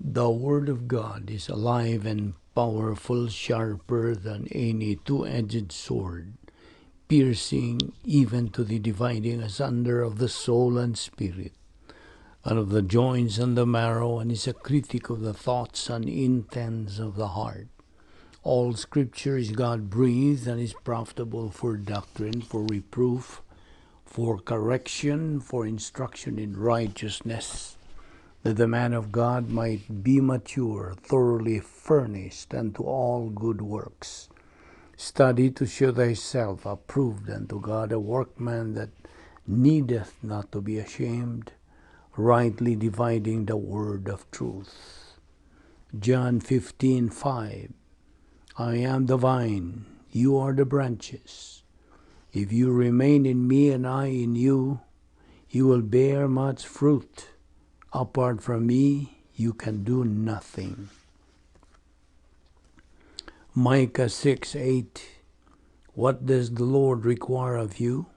The Word of God is alive and powerful, sharper than any two-edged sword, piercing even to the dividing asunder of the soul and spirit, and of the joints and the marrow, and is a critic of the thoughts and intents of the heart. All Scripture is God-breathed and is profitable for doctrine, for reproof, for correction, for instruction in righteousness, that the man of God might be mature, thoroughly furnished unto all good works. Study to show thyself approved unto God, a workman that needeth not to be ashamed, rightly dividing the word of truth. John 15:5. I am the vine, you are the branches. If you remain in me and I in you, you will bear much fruit. Apart from me, you can do nothing. Micah 6:8. What does the Lord require of you?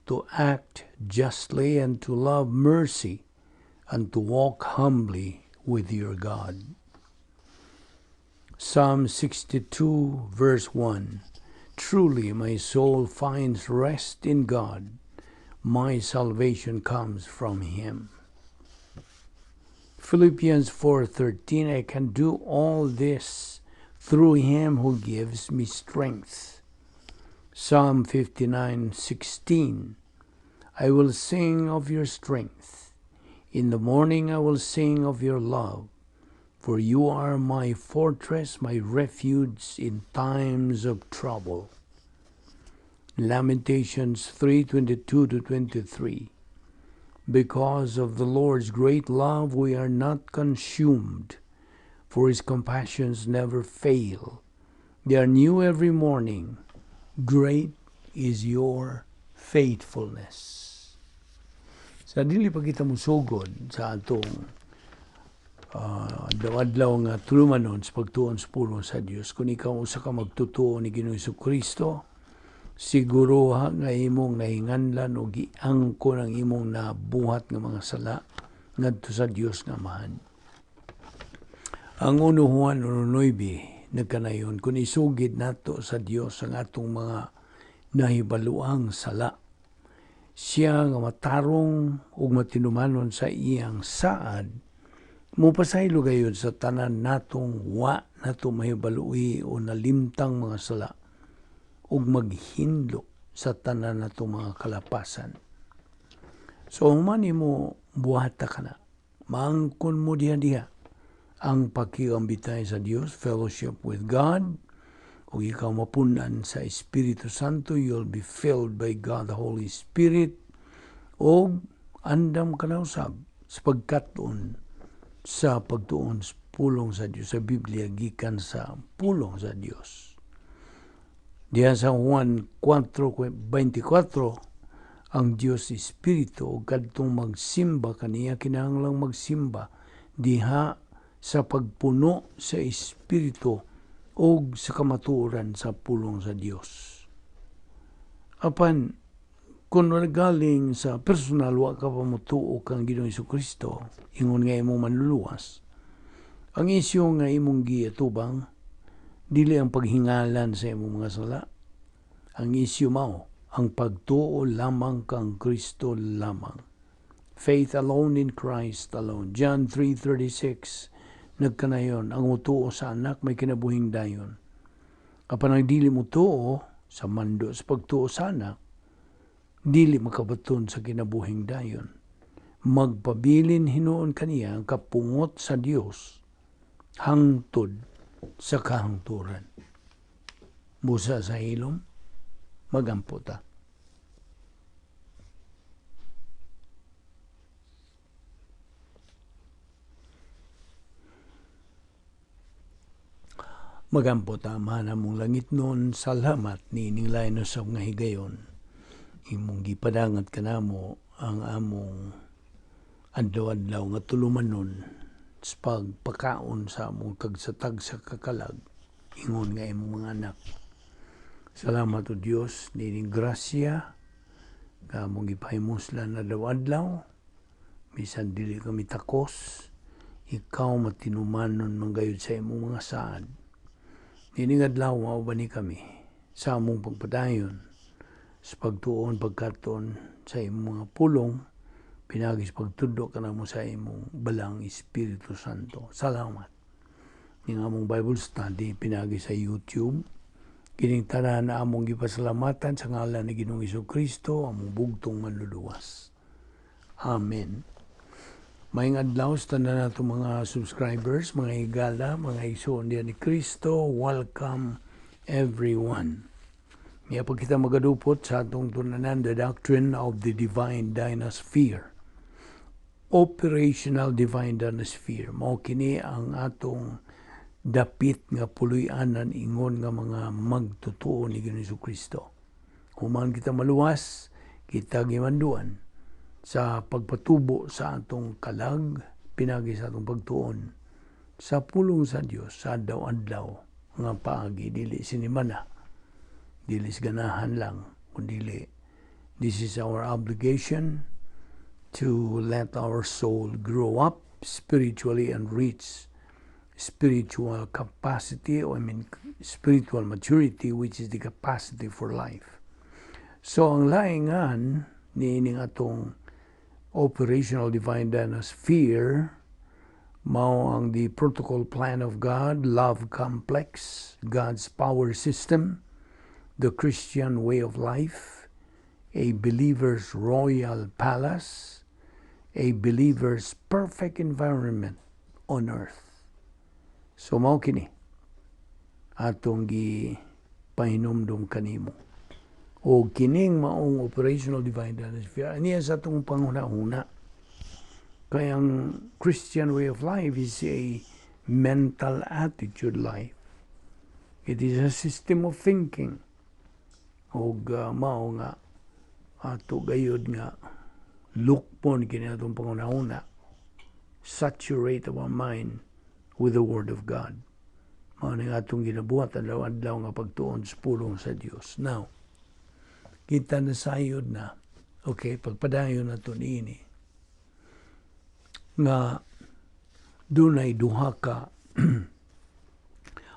To act justly and to love mercy and to walk humbly with your God. Psalm 62 verse 1. Truly my soul finds rest in God. My salvation comes from Him. Philippians 4:13. I can do all this through Him who gives me strength. Psalm 59:16. I will sing of your strength. In the morning I will sing of your love, for you are my fortress, my refuge in times of trouble. Lamentations 3:22 to 23. Because of the Lord's great love we are not consumed, for His compassions never fail. They are new every morning. Great is your faithfulness. Sa dili pa kita musugod sa atong adlaw-adlaw nga tulumanon sa pagtuon sa pulong sa Dios, kung ikaw usa ka magtutuo ni Ginoong Kristo, siguro ha nga imong nahinganlan o giangkon ang imong nabuhat nga mga sala ngadto sa Dios nga Amahan. Ang 1 Juan 1:9 nagkanayon, kung isugid nato sa Dios ang atong mga nahibaluang sala, siya nga matarong ug matinumanon sa iyang saad, mupasaylo gayud sa tanan natong wa nato mahibalui o nalimtang mga sala, ug maghinlo sa tanan natong mga kalapasan. So human nimo buhata ka na, maangkon mo diha-diha ang pakigambitay sa Dios, fellowship with God, ug ikaw mapunan sa Espiritu Santo, you'll be filled by God the Holy Spirit, ug andam ka na usab sa pagkat-on sa pagtuon sa pulong sa Dios, sa Biblia, gikan sa pulong sa Dios. Diha sa Juan 4:24, ang Dios Espiritu ug kadtong magsimba kaniya kinahanglang magsimba diha sa pagpuno sa Espiritu ug sa kamatuoran sa pulong sa Dios. Apan kung wala galing sa personal, wa ka pa motuo kang Ginoong Kristo ingon nga imong manluluwas, ang isyu nga imong giatubang dili ang paghingalan sa imong mga sala. Ang isyu mao ang pagtuo lamang kang Kristo lamang. Faith alone in Christ alone. John 3:36 nagkanayon, ang mutuo sa anak may kinabuhing dayon. Apan ang dili mutuo sa mando sa pagtuo sa anak, dili makabaton sa kinabuhing dayon. Magpabilin hinuon kaniya ang kapungot sa Dios hangtod sa kahangturan. Busa sa hilom, magampo ta. Magampo ta, Ama namong langit nun, salamat ni ining lain usab nga higayon. Imong gipadangat kanamo ang among adlaw-adlaw nga tulumanon sa pagpakaon sa among tagsa-tagsa kakalag, ingon nga imong mga anak. Salamat o Dios nining grasya nga among gipahimuslan adlaw-adlaw, bisan dili kami takos, Ikaw matinumanon man gayud sa imong mga saad. Niining adlaw, mauban ni kami sa among pagpadayon sa pagtuon, pagkaton sa imong mga pulong pinaagi sa pagtudlo kanamo sa imong Balaang Espiritu Santo. Salamat. Ning among Bible study pinaagi sa YouTube. Kining tanan na among gipasalamatan sa ngalan ni Ginoong Kristo, among bugtong Manluluwas. Amen. Maayong adlaw sa tanan nato mga subscribers, mga higala, mga igsoon diha ni Kristo, welcome everyone. Miapag kita magadupot sa atong tun-anan, the doctrine of the divine dynasphere. Operational divine dynasphere. Mao kini ang atong dapit nga puloy-anan ingon nga mga magtutuo ni Ginoong Kristo. Human kita maluwas, kita gimanduan sa pagpatubo sa atong kalag pinaagi sa atong pagtuon sa pulong sa Dios sa adlaw-adlaw nga paagi, dili sinimana, dili sa ganahan lang, kundi this is our obligation to let our soul grow up spiritually and reach spiritual capacity, or I mean spiritual maturity, which is the capacity for life. So ang laingan niining atong operational divine dynasphere mao ang the protocol plan of God, love complex, God's power system, the Christian way of life, a believer's royal palace, a believer's perfect environment on earth. So mao kini atong gi pahinumdum kanimo. O kining maong operational divine dynasphere niya sa atong panghuna-huna. Kaya ang Christian way of life is a mental attitude life. It is a system of thinking. Og mao nga ato gayud nga lukpon kini atong panghuna-huna. Saturate our mind with the Word of God. Mao ni atong ginabuhat adlaw-adlaw nga pagtuon sa pulong sa Dios. Now, kita na sayod na, okay, pagpadayon na to niini, nga dunay duha ka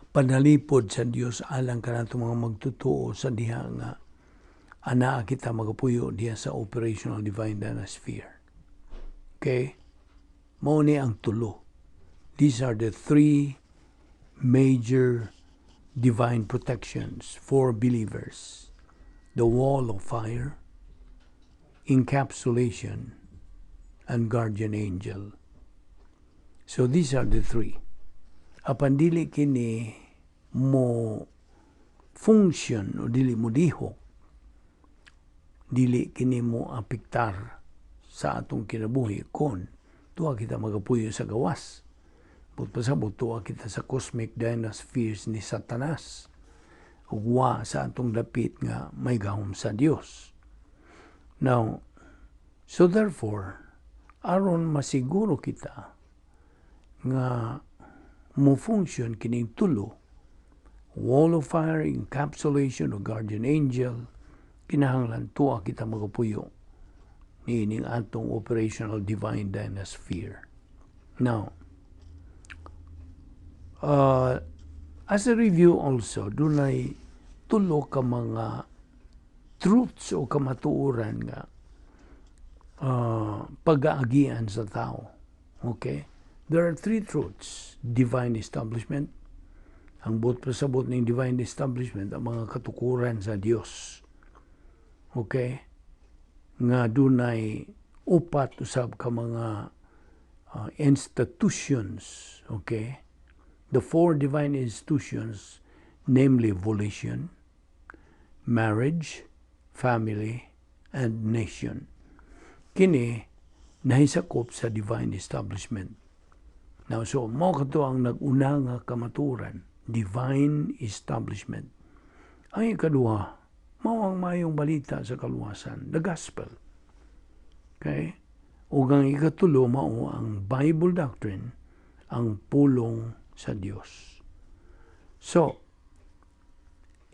panalipod sa Dios alang kanato mga magtutuo sa diha nga anaa kita magapuyo diha sa operational divine dynasphere. Okay? Mao ni ang tulo. These are the three major divine protections for believers: the wall of fire, encapsulation, and guardian angel. So these are the three. Apan dili kini mo function o dili mo dihok, dili kini mo apektar sa atong kinabuhi kon tuwa kita magapuyo sa gawas. But pasabot, tuwa kita sa cosmic dynaspheres ni Satanas ug wa sa atong dapit nga may gahom sa Dios. Now, so therefore, aron masiguro kita nga mo function kining tulo, wall of fire, encapsulation o guardian angel, kinahanglan tuwa kita magapuyo niining atong operational divine dynasphere. Now, as a review also, dunay tulo ka mga truths o kamatuoran nga pag-aagian sa tao. Okay? There are three truths. Divine establishment. Ang buot pasabot ng divine establishment, ang mga katukuran sa Dios. Okay? Nga dunay upat usab ka mga institutions. Okay? The four divine institutions, namely volition, marriage, family, and nation. Kini nahisakop sa divine establishment. Now, so mao kato ang nag-una nga kamatuoran, divine establishment. Ang ikaduha, mao ang mayong balita sa kaluwasan, the gospel. Okay? Ug ang ikatulo, mao ang Bible doctrine, ang pulong sa Dios. So,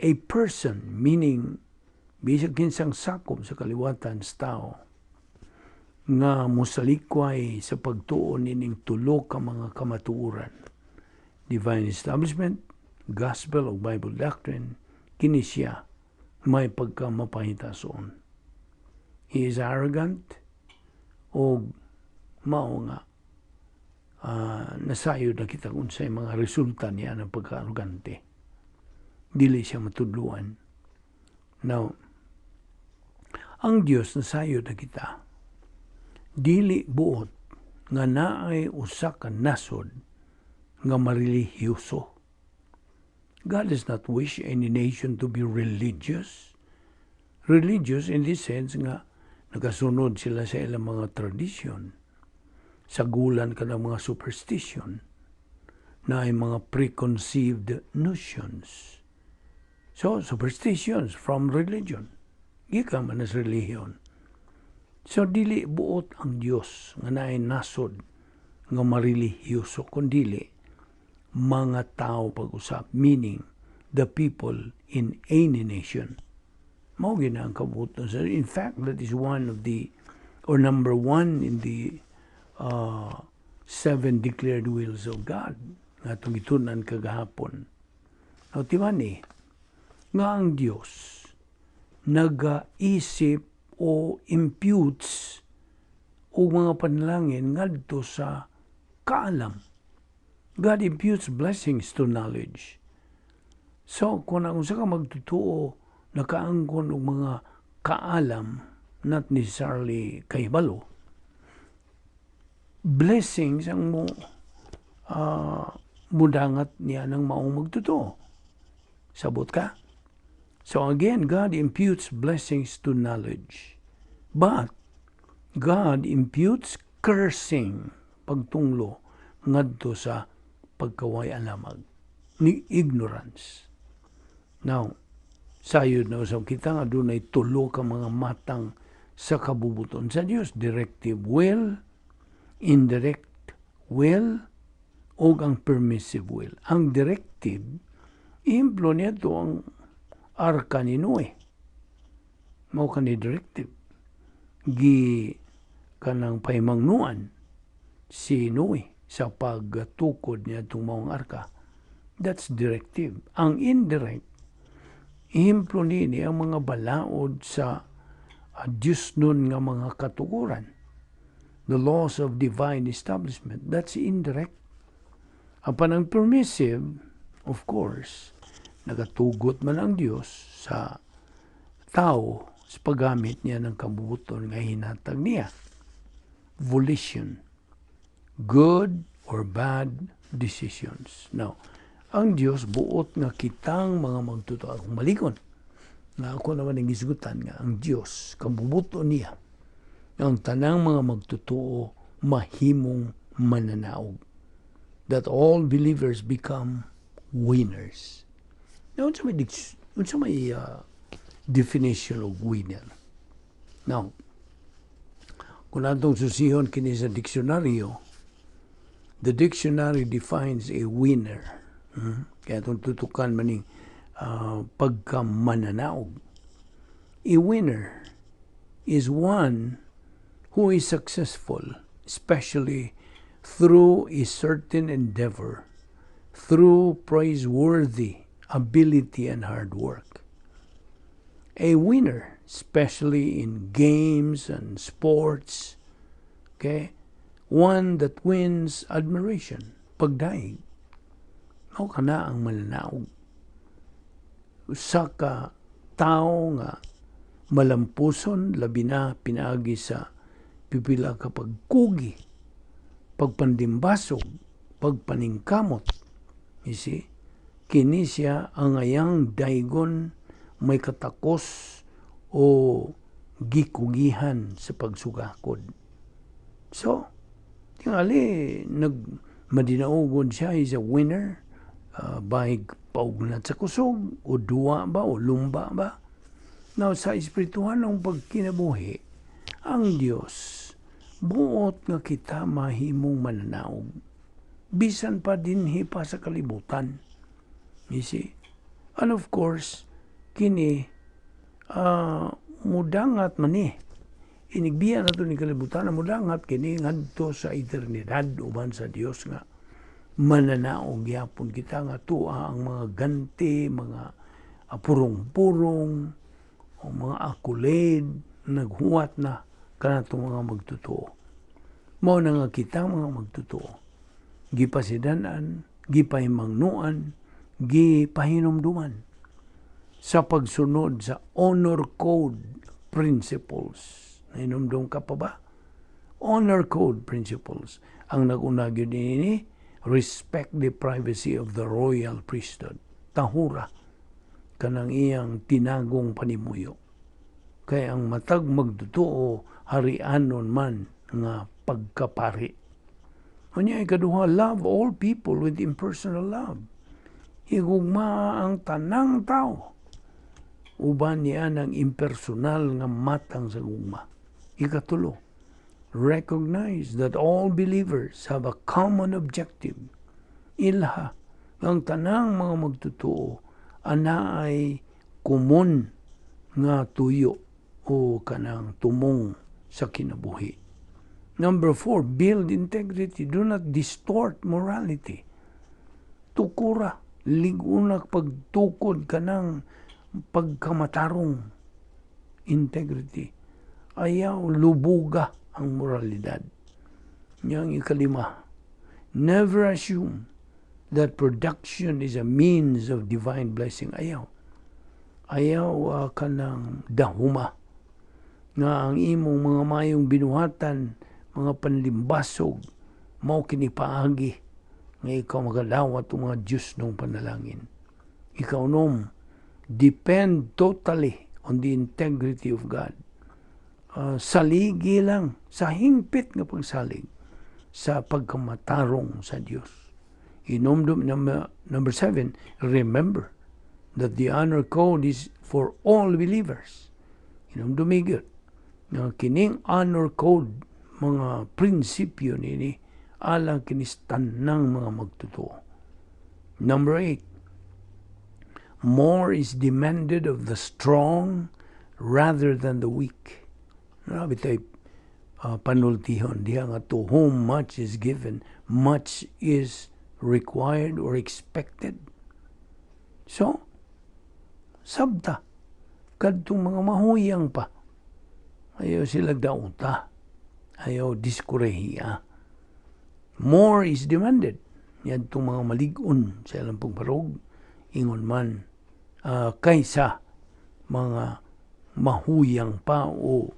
a person, meaning bisag kinsang sakop sa kaliwatan sa tao, Nga mosalikway sa pagtuo nining tulo ka mga kamatuoran, divine establishment, gospel o Bible doctrine, kini siya may pagkamapahitason. He is arrogant o mao nga nasayod na kita kung unsay mga resulta niya ng pagka-arrogante. Dili siya matudluan. Now, ang Dios, nasayod na kita. Dili buot nga naay usa ka nasod nga marelihiyoso. God does not wish any nation to be religious. Religious in this sense nga nagasunod sila sa ilang mga tradisyon. Sagulan ka ng mga superstition na ay mga preconceived notions. So, superstitions from religion. Gikan man sa relihiyon. So, dili buot ang Dios nga naay nasod nga marelihiyoso, kundili mga tao pag-usap, meaning the people in any nation. Mao gyud ang kabuoton. So, in fact, that is one of the, or number one in the seven declared wills of God nga atong gitun-an kagahapon. Now, timani, nga ang Dios nagaisip o imputes o mga panalangin ngadto sa kaalam. God imputes blessings to knowledge. So, kung ang usa ka magtutuo nakaangkon og mga kaalam, not necessarily kahibalo, blessings ang mo mudangat niya ng maong magtotoo. Sabot ka? So again, God imputes blessings to knowledge. But God imputes cursing, pagtunglo, ngadto sa pagkaway alamag ni ignorance. Now, sayod na usab kita nga dunay tulo ka mga matang sa kabubuton sa Dios: directive will, indirect will, ug ang permissive will. Ang directive, ehemplo niya to ang arka ni Noe. Mao kani directive. Gi kanang pahimangnuan si Noe sa pagtukod niya itong maong arka. That's directive. Ang indirect, ehemplo nini ang mga balaod sa Diyos nun nga mga katukuran. The laws of divine establishment. That's indirect. Apan ang permissive, of course, nagatugot man ang Dios sa tao sa paggamit niya ng kabubuton nga hinatag niya. Volition. Good or bad decisions. Now, ang Dios buot nga kitang mga magtotoo, akong balikon nga ako naman ang gisgutan nga ang Dios kabubuton niya ang tanang mga magtotoo mahimong mananaog, that all believers become winners. Now, unsa may definition of winner? Now, kung atong susihon kini sa diksyonaryo, the dictionary defines a winner. Kaya itong tutukan maning pagkamananaog. A winner is one who is successful, especially through a certain endeavor, through praiseworthy ability and hard work. A winner, especially in games and sports, okay? One that wins admiration, pagdaig. Mao kana ang mananaog. Usa ka tawo nga malampuson, labi na pinaagi sa pipila ka pagkugi, pagpandimbasog, pagpaningkamot. You see? Kini siya ang ayang daigon, may katakos o gikugihan sa pagsugakod. So, tingali, nag madinaugon siya, is a winner, by paugnat sa kusog, o duwa ba, o lumba ba. Now, sa espirituhanong pagkinabuhi, ang Dios buot nga kita mahimong mananaog. Bisan pa dinhi pa sa kalibutan. You see? And of course, kini mudangat man ni Inigbiya nato ni kalibutan, modangat kini ngadto sa eternidad uban sa Dios nga mananaog gyapon kita nga tuwa ang mga ganti, mga purong-purong o mga accolade naghuwat na kanatong mga magtotoo. Mao na nga kita mga magtotoo, gipasidan-an, gipahimangnuan, gipahinumduman sa pagsunod sa honor code principles. Nahinumdum ka pa ba? Honor code principles. Ang nag-una gyud niini, respect the privacy of the royal priesthood. Tahura kanang iyang tinagong panimuyo. Kay ang matag magtotoo, harianon man nga pagkapari. Unya, ikaduha, love all people with impersonal love. Higugma ang tanang tao uban niya ng impersonal nga matang sa gugma. Ikatulo, recognize that all believers have a common objective. Ilha, ang tanang mga magtotoo ana ay komon nga tuyo o kanang tumong sa kinabuhi. Number four, build integrity. Do not distort morality. Tukura, lig-unak pagtukod kanang pagkamatarong, integrity. Ayaw lubuga ang moralidad. Yang ikalima, never assume that production is a means of divine blessing. Ayaw. Ayaw kanang dahuma nga ang imong mga mayong binuhatan, mga panlimbasog, mao kini paagi nga ikaw magadawat og mga Diyos ng panalangin. Ikaw nom, depend totally on the integrity of God. Saligi lang sa hingpit nga pagsalig sa pagkamatarong sa Dios. Inomdum, number seven, remember that the honor code is for all believers. Inomdum gyud nga kining honor code, mga prinsipyo nini, alang kini tanang mga magtotoo. Number eight, more is demanded of the strong rather than the weak. Grabe tayo panultihon diha nga to whom much is given, much is required or expected. So, sabta, kadtong mga mahuyang pa, ayaw sila dauta, ayaw diskurehiya. More is demanded. Yadtong mga malig-on sa ilang pagbarog, ingon man, kaysa mga mahuyang pa o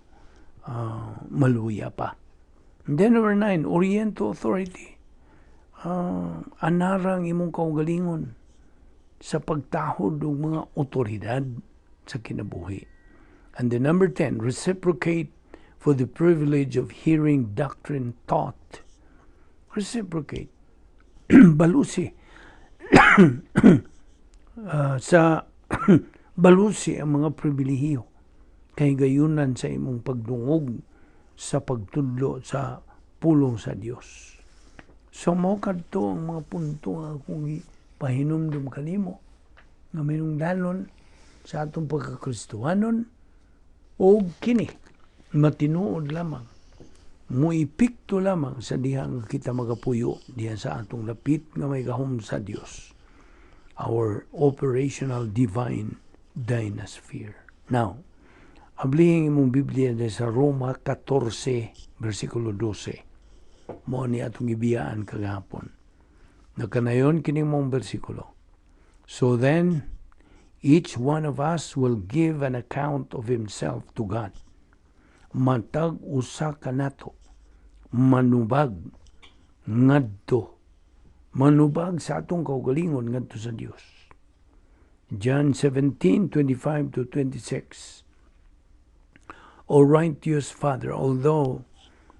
maluya pa. And then number nine, orient to authority. Anarang imong kaugalingon sa pagtahod og mga otoridad sa kinabuhi. And the number 10, reciprocate for the privilege of hearing doctrine taught. Reciprocate. Balusi. Sa balusi ang mga pribilehiyo kay gayunan sa imong pagdungog sa pagtudlo sa pulong sa Dios. So mo kadto ang mga punto nga akong pahinumdum kanimo nga minungdanon sa atong pagkakristohanon, og kini matinuod lamang, moepekto lamang sa diha nga kita magapuyo diha sa atong lapit nga may gahom sa Dios, our operational divine dynasphere. Now, ablihin imong Biblia sa Roma 14 versikulo 12. Mo ni atong ibiyaan kagahapon. Nakanayon kini mong bersikulo. "So then, each one of us will give an account of himself to God." Matag usa kanato manubag ngadto, manubag sa atong kaugalingon ngadto sa Dios. John 17:25 to 26. "O righteous Father, although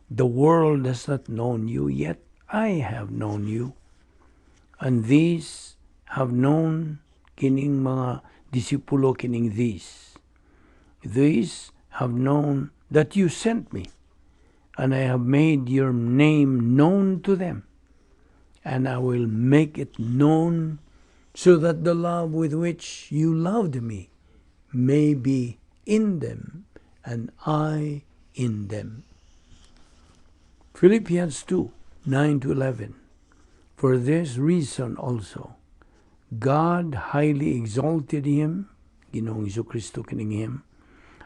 the world has not known you, yet I have known you. And these have known," kining mga disipulo kining these. "These have known that you sent me, and I have made your name known to them, and I will make it known so that the love with which you loved me may be in them and I in them. Philippians 2:9 to 11. For this reason also, God highly exalted him, Ginoong Kristo kining him,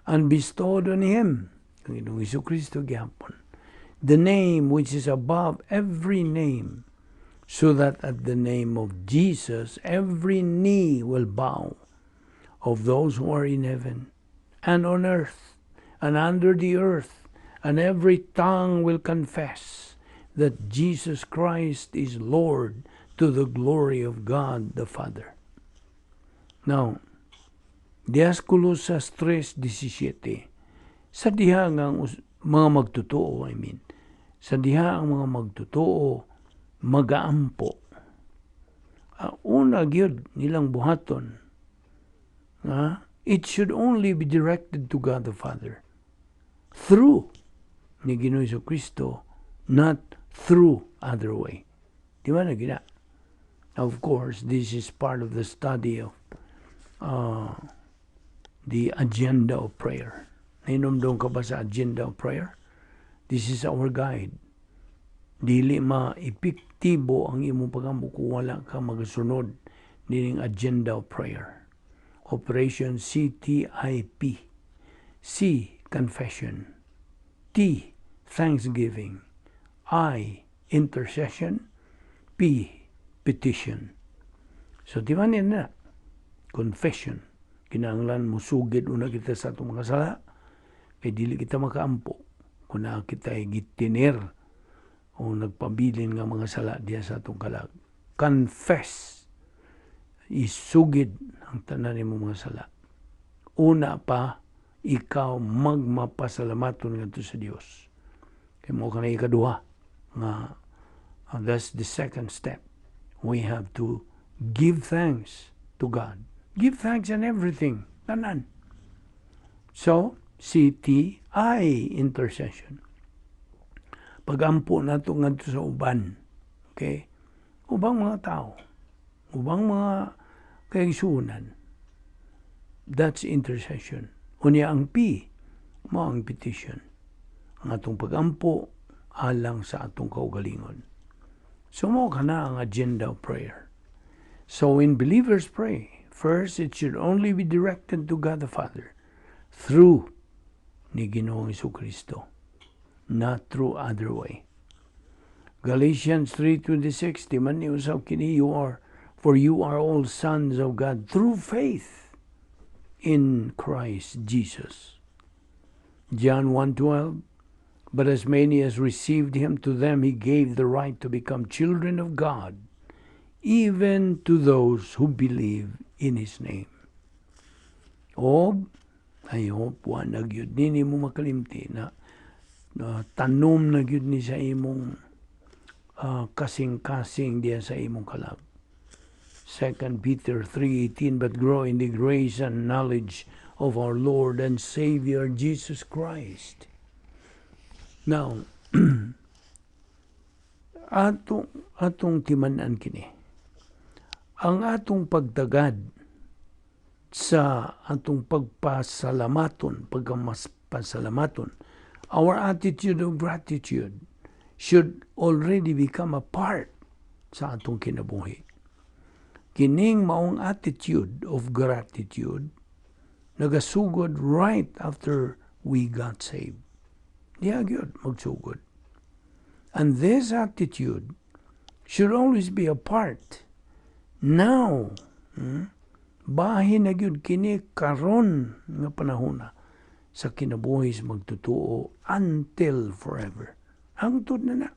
and bestowed on him, ang Ginoong Kristo gihapon, the name which is above every name, so that at the name of Jesus every knee will bow, of those who are in heaven and on earth and under the earth, and every tongue will confess that Jesus Christ is Lord, to the glory of God the Father. Now, diha sa Colosas 3:17, sa diha nga ang mga magtotoo, I mean, sa diha ang mga magtotoo magaampo. Una gyud nilang buhaton, it should only be directed to God the Father through ni Ginoong Kristo, not through other way. Di ba na gina? Of course, this is part of the study of the agenda of prayer. Nahinumdom ka ba sa agenda of prayer? This is our guide. Dili ma-epektibo ang imong pagampo kung wala ka magasunod nining agenda of prayer. Operation CTIP. C, confession. T, thanksgiving. I, intercession. P, petition. So, di ba niya na? Confession. Kinahanglan musugid una kita sa atong mga sala kay dili kita makaampo kung naa kita gitiner o nagpabilin nga mga sala diya sa atong kalag. Confess. Isugid ang tanan nimo mga sala. Una pa ikaw magmapasalamaton ngadto sa Dios. Kay mao kana ikaduha nga that's the second step. We have to give thanks to God. Give thanks in everything. Tanan. So, CTI, intercession. Pagampo nato ngadto sa uban. Okay? Ubang mga tao. Ubang mga kaigsuonan. That's intercession. Unya ang P, mao ang petition. Ang atong pagampo alang sa atong kaugalingon. So mao kana ang agenda of prayer. So when believers pray, first it should only be directed to God the Father through ni Ginoong Kristo, not through other way. Galatians 3:26, di man ni usab kini, you are for you are all sons of God through faith in Christ Jesus. John 1:12, but as many as received him, to them he gave the right to become children of God, even to those who believe in his name. Og I hope wa na gyud nini mo makalimti na tanom na gyud ni sa imong kasing-kasing diya sa imong kalag. 2 Peter 3:18, but grow in the grace and knowledge of our Lord and Savior Jesus Christ. Now, atong timan-an kini. Ang atong pagtagad sa atong pagpasalamaton, pagkamas pasalamaton, our attitude of gratitude should already become a part sa atong kinabuhi. Kining maong attitude of gratitude nagasugod right after we got saved. Diha gyud magsugod. And this attitude should always be a part. Now, bahin na gyud kini karon nga panahona sa kinabuhi sa magtotoo until forever. Hangtod na na.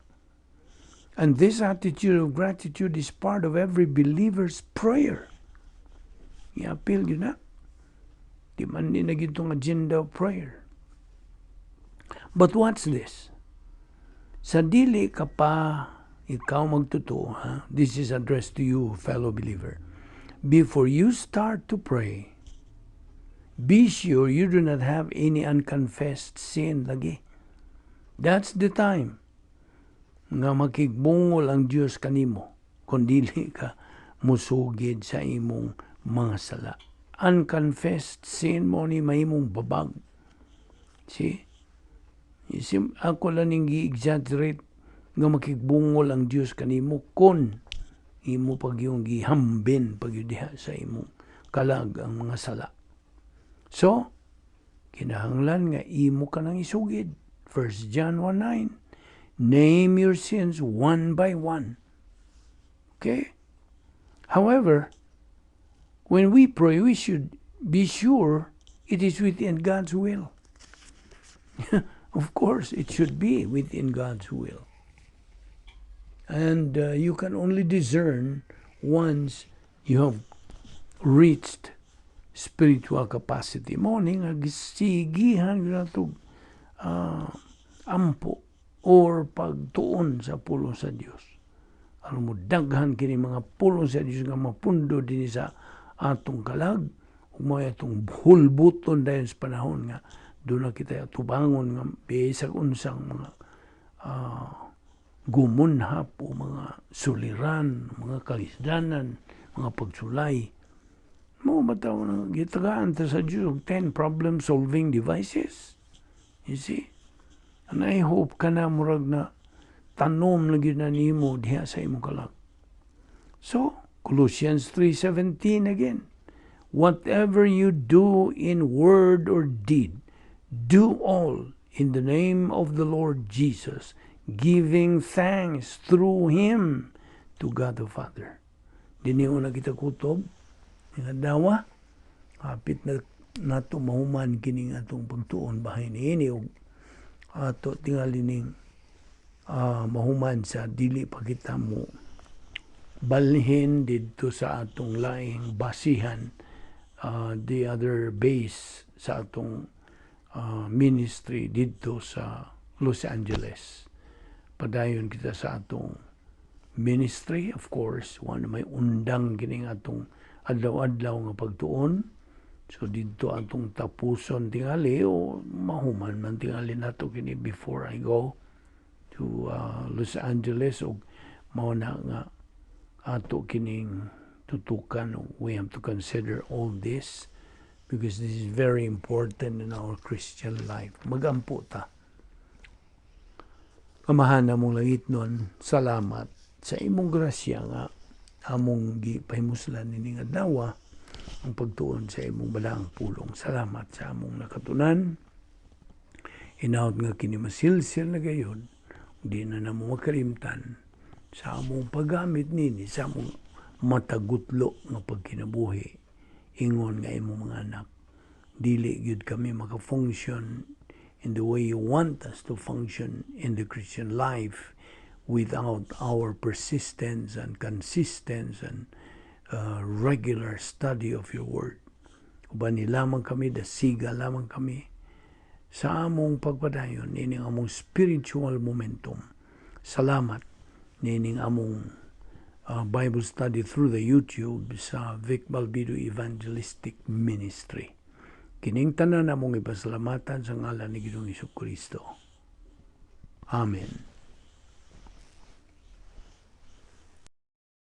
And this attitude of gratitude is part of every believer's prayer. I-appeal gyud na. Di man ni na gyud tong agenda of prayer. But what's this? Sa dili ka pa ikaw magtotoo, ha? This is addressed to you, fellow believer. Before you start to pray, be sure you do not have any unconfessed sin lagi. That's the time nga makigbungol ang Dios kanimo kung dili ka musugid sa imong mga sala. Unconfessed sin mao ni mahimong babag. See? Isim, ako lang ning gi-exaggerate nga makigbungol ang Dios kanimo kon imo pag yung gihambin pag diha sa imong kalag ang mga sala. So, kinahanglan nga imo ka nang isugid. 1 John 1:9. Name your sins one by one. Okay? However, when we pray, we should be sure it is within God's will. Of course, it should be within God's will. And you can only discern once you have reached spiritual capacity. Mao ni nga gisigihan nato ampo or pagtuon sa pulong sa Dios. Aron mo daghan kini mga pulong sa Dios nga mapundo dinhi sa atong kalag ug mao atong hulbuton dayon sa panahon nga doon na kita tubangon nga bisag unsang mga gumunhap o mga suliran, mga kalisdanan, mga pagsulay. Mao bitaw na gitagaan ta sa Diyos og 10 problem solving devices. You see? And I hope kana murag na tanom na gyud na nimo diha sa imong kalag. So, Colossians 3:17 again. "Whatever you do in word or deed, do all in the name of the Lord Jesus, giving thanks through Him to God the Father." Dinhi na kita kutob, nga dawa, hapit na nato mahuman kining atong pagtuon bahin niini ug ato tingali ning mahuman sa dili pa kita mo balhin didto sa atong laing basihan, the other base sa atong ministry didto sa Los Angeles. Padayon kita sa atong ministry, of course, wa na may undang kining atong adlaw-adlaw nga pagtuon. So didto atong tapuson tingali o mahuman man tingali nato kini before I go to Los Angeles ug mao na nga ato kining tutukan. We have to consider all this because this is very important in our Christian life. Magampo ta. Amahan namong langitnon, salamat sa imong grasya nga among gipahimuslan nining adlaw ang pagtuon sa imong balaang pulong. Salamat sa among nakatunan. Hinaot nga kini masilsil na gayon, di na namo makalimtan sa among paggamit nini sa among matagutlo nga pagkinabuhi ingon nga imong mga anak. Dili gyud kami maka-function in the way you want us to function in the Christian life without our persistence and consistence and regular study of your word. Ubani lamang kami, dasiga lamang kami sa among pagpadayon nining among spiritual momentum. Salamat nining among Bible study through the YouTube sa Vic Balbido Evangelistic Ministry. Kining tanan among ipasalamatan sa ngalan ni Ginoong Kristo. Amen.